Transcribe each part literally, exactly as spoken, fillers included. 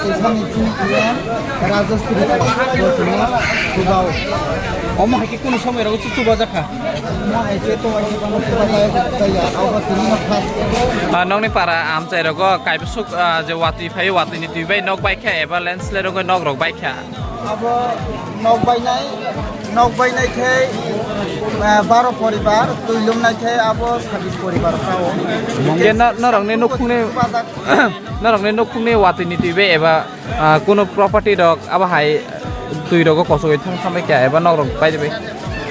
Teisani chini khe Rajastri bo chwngno chubao. Omo hai khe kunu somoi rogo chu chubajakha. Omo hai khe to hai khe bono chubajakha, abo tini no first. Ah, nokni para amchai rogo kaibosuk, ah, je watwi phaio, watwi ni twi bai nok baikha eba landslide rogo nok rok baikha. Abo nok bainai, nok bainai khe, ah, baro poribar, twi lumnai khe abo sabis poribar kao. Hingke no-, norokni nukhungni, norokni nukhungni watwi ni twi bai eba, ah, kunu property rok abo hai twi rogo kosogwi thang thang bai kha eba nok rok bai bai.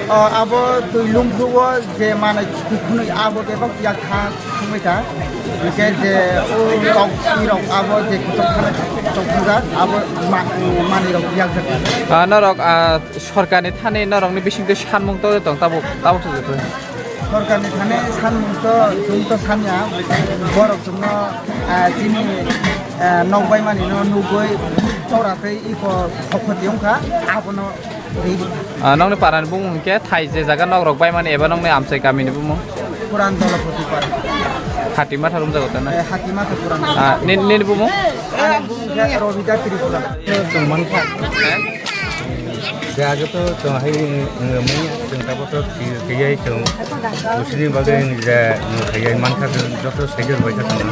Ah, abo twi lumphrugo je manai kukhunwi abo bebak yak thang. Thangwi ta, hingke je o tok irok abo je kuchuk thana tok thangkha, abo ma-, manwi rok yakjak. Ah, norok, ah, sorkarni thani norokni bisingtwi sanmung togwi tong tabuk, tabuk se jotoi. Sorkarni thani sanmung to chwng to sanya, borok chwngno, ah, chini, ah, nok baimani no nugwi chora tei iko khopoti wngkha, abono Ah, nokni parani bumung hwnkhe thai je jaga nok rok baimani eba nokni amchai kamini bumung? Puran Dolopati para. Hati matha rumjago tana? Eh, Hati matha puran. Ah, ni-, nini bumung? Ani bumung khe Robita Tripura. Chwng mankha. He? Je age to chwng hai, eh, manya chwng tabuk to thwi-, thwiyai chwng. Usini bagwi je, eh, thwiyai mankha chwng joto saijo bai kha chwng.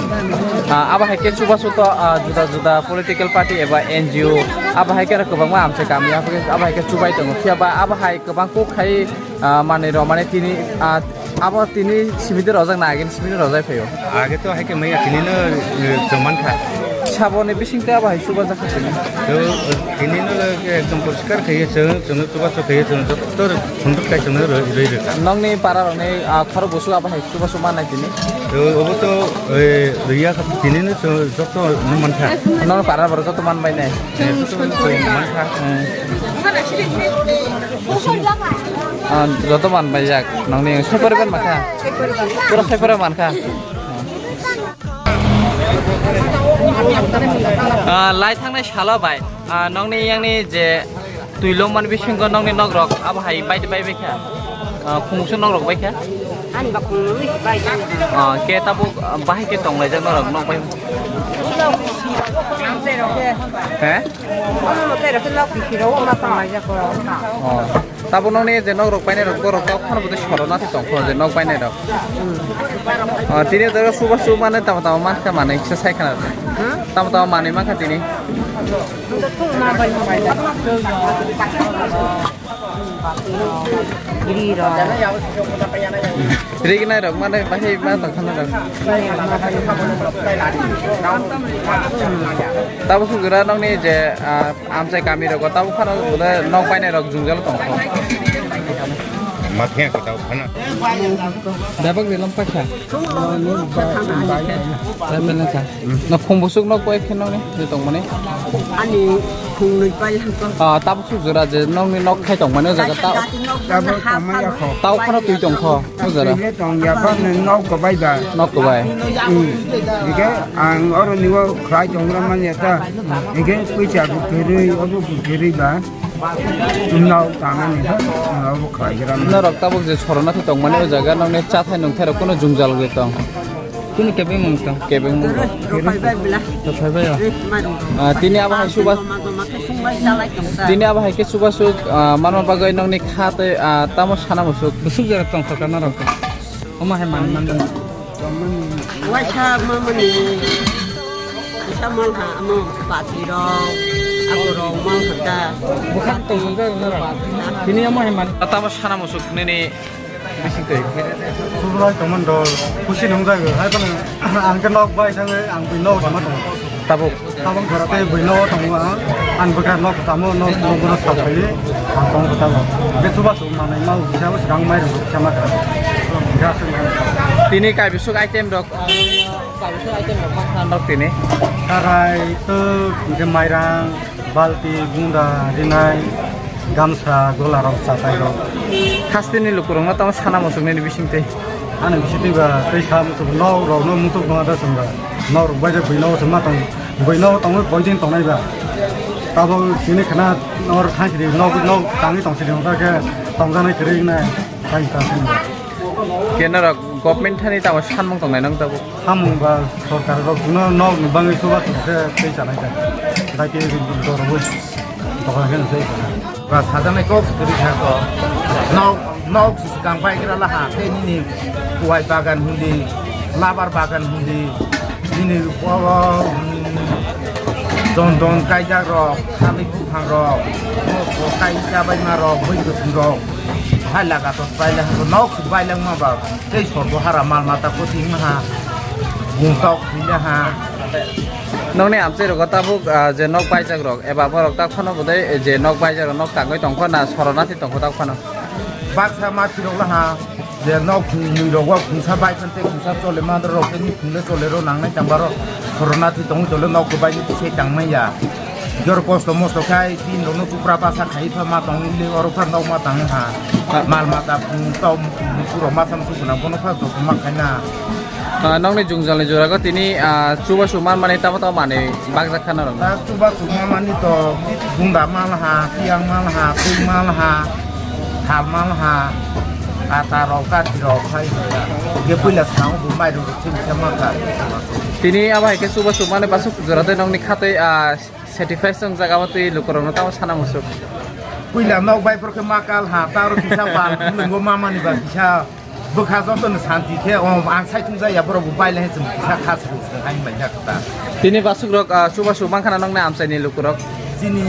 Ah, abo hai khe chubachu to, ah, juda juda political party eba N G O, abo hai khe kwbangma amchai kami, abo hai khe chubai tongo. Phiya ba abo hai kwbang kok khai, ah, manwi rw mani tini, ah, abo tini simi de rojak na, agini simi de rojak phaio. Age to hai khe maya tini no, eh, chwng mankha. Saboni bising tei abo hai chubajakha tini. To, eh, tini no ekdom poriskar khaiye chwng, chwng no chubachu khaiye chwng, joto khunjuk kai chwng no rwi, rwi rwkha. Nokni para rokni, ah, khorok busu abo hai chubachu mannai tini. To, obo to, eh, rwiya kha tini no chwng joto no mankha. Nokni para borok joto manbai nai. Eh, joto no chwng mankha. Hmm. Ah, joto manbai jak. Nokni saiphore ban mankha. Pura saiphore mankha. Ah, lai thangnai salo bai, ah, nokni yangni je twi lomani bisingo nokni nok rok abo hai bai bai bai kha. Ah, khungsu nok rok bai kha. Ani ba khungsu bai kha. Ah, ke tabuk, ah, bahai ke tong laijak norok nok bai. He? Omo no tei rok nok bisi rok ma tong laijak ko. Oh. Tabuk nokni je nok rok painai rok borok tok phano bwtwi sorona se tongkho je nok painai rok. Ah, tini to suba suba mane tamo tamo mankha mane kisa sai khana. Hmm? Tamo tamo manwi mankha tini. Giri rok. Rignai rok mane bahai ma tong khana rok. Tabuk sujura nokni je, ah, amchai kami rogo tabuk phano bole nok bainai rok jungjalo tongkho. Mathiya ko tau phana. Dabak de lampa kha. Bai mena kha. No khum busuk nok bai khe nokni je tongmani. Ani khum nui pai hangko. Ah, tabuk sujura je nokni nok khai tongmani o jaga ta. Tabuk tongmani kho. Tau khana twi tongkho. O jora. Twi le tong ya, bak ni nok kwbai ba. Nok kwbai. Hmm. Hingke ang oro ni o khlai tong gra man ya ta. Hingke puisa bo kwrwi, obo bo kwrwi ba. Nok tangani ha, obo khlai gra man. Norok tabuk je sorona khe tong mani o jaga, nokni chathai nungthai rok kuno jungjal wngwi tong. Kunu kebeng mung tong. Kebeng mung tong. Rok phai bai bla. Rok phai bai o. Eh, mari. Ah, tini abo hai suba. Tini abo hai khe chubachu, ah, manma bagwi nokni kha tei, ah, tamo sana musuk. Busuk jora tong kha norok. Omo hai man man. Waisa mamani. Waisa man ha amo pati rok, abo rok man ha ta. Bukan tong kha norok. Tini omo hai man. Tamo sana musuk nini. Bising twi. Khulumlai tongmani dol, khusi nung jago. Hai phano ang khe nok bai thangwi ang bui nok tongma tongo. Tabuk. Tabuk jora tei bui nok tongo ang. Ang bwkha nok tamo nok nok bono saphai ang tong kha tabuk. Be chuba chuba manai ma kisa bo swkang mai rok kisa ma kha. Gas. Tini kaibisuk item rok, ah, kaibisuk item rok ma kha nok tini. Karai to hingke mairang. Balti, gunda, rinai, gamsa, gola rok, chatai rok. Hasteni lukurokno tamo sana muchuknini bisingtwi. Ani bisingtwi ba tei sa muchuk nok rokno muchuk tongma da chwng ba. Nok rok bai je bui nogo chwng ma tong, bui nogo tongwi poidin tongnai ba. Tabok chini khna nor thangsidi nok nok tangwi tongsidi hwnba khe tongjaknai kwrwi wngnai. Thank you, thank you. Khe norok Government thani tamo sanmung tongnai nang tabuk? Samung ba sorkar rok no nok ni bangwi chubachu khe tei chanai ta. Dai tei ri ri ri ri. Tokla khe no sei. Ba sajaknai kok kwrwi kha ko. Nok, nok swkang bai gra laha tei nini kuwai bagan hundi, labar bagan hundi, nini o, mm, jondon kaijak rok, salai buphang rok, kai chabaima rok, bwtwi rok, hai laga tok bai laha nok swk bai langma ba. Tei sorbo hara mal mata kwthwi wngha, bungtok thwila ha. Nokni amchai rogo tabuk, ah, je nok baijak rok eba borok tak phano bodai je nok baijak rok nok tangwi tongkho na sorona thwi tongkho tak phano. Baksa ma thwi rok laha je nok thwi rok o khungsa bai khan tei khungsa chole ma rok tei khungle chole rok nangnai tang baro sorona thwi tongwi tole nok kwbai ni tei tang manya. Jor kosto mosto khai tin rok no chupra basa khai pha ma tong le oro pha nok ma tang ha. Mal mata, mm, tau, mm, puro ma sam su guna bono pha to ma khai na. Ah, nokni jungjalni jorago tini, ah, chubachu manmani tamo tamo manwi bakjak khana rok. Ah, chubachu manmani to gunda mal ha, tiang mal ha, twi mal ha, thal mal ha, ata rok, kathi rok khai. Ge puila sao bu mai rok thim thema kha. Tini abo hai khe chubachu manwi basuk jora tei nokni khatwi, ah, Satisfaction jaga o twi lukurokno tamo sana musuk. Puila nok bai porkhe ma kal ha, ta oro kisa bal, nungbo mamani ba kisa bwkha joto no santi khe, o ang sai thung jaya borok bo bai lai chwng kisa khas rw chwng hai bai jak ta. Tini basuk rok, ah, chubachu mang khana nokni amchai ni lukurok. Chini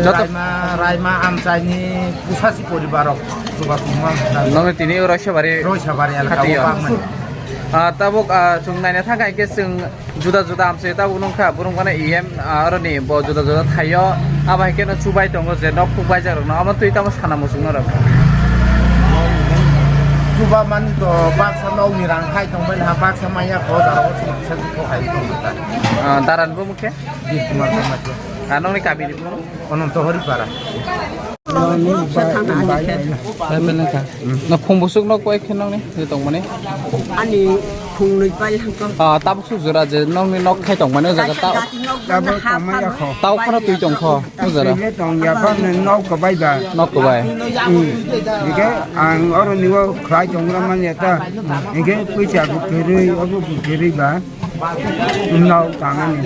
joto raima, raima amchai ni pusasi poribar rok chubachu mang khana. Nokni tini Roisabari. Roisabari elka o bang mani. Ah, tabuk, ah, chwng naina thang kha khe chwng Juda juda amchai tabuk nungkha, borok mane E M, ah, aroni bo juda juda thaio, abo hai kheno chubai tongo je nok phuk baijak rokno, amo twi tamo sana muchungno rok. Chuba mani to baksa nokni rang hai tongbai laha, baksa maya ko jaro o chini kisa kisa hai tongbai ta. Ah, daran bo mukhe? Bir Kumar Dharmajia. Ah, nokni kabini bo? Ononto Horipara. Nokni bai, bai, bai. Bai, bai, nokha. Na phung busuk nok koi khe nokni je tongmani? Ani phung nui pai hangko. Ah, tabuk suk jora je nokni nok khai tongmani o jaga ta. Tabuk tongmani yakho. Tau khoro twi tongkho o jora. Twi le tong ya pa ne nok ko bai ba. Nok ko bai. Hmm. Dike ang oro ni o khlai tong ra man ya ta. Dike puisa bu kerui, obu bu kerui ba. Nau tangani,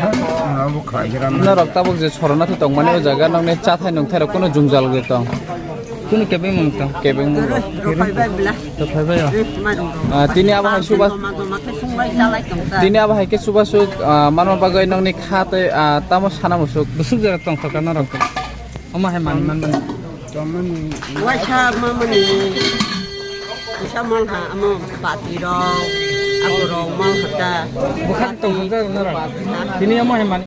nau bo khlai gram. Norok tabuk je sorona thwi tongmani o jaga nokni chathai nungthai rok kuno jwngjal gwi tong. Kuno kebeng mung tong. Kebeng mung. Rok phai bai bla. To phai bai o. Eh, ma rok. Ah, tini abo hai suba. Joma joma khe sunglai chalai tong ta. Tini abo hai khe suba suk, ah, manma bagwi nokni kha tei, ah, tamo sana musuk. Busuk jora tong thok norok. Omo hai man man man. Waisa mamani kisa malha amo bati rok, ago rok malha ta. Bwkha tong thok norok. Tini omo hai man.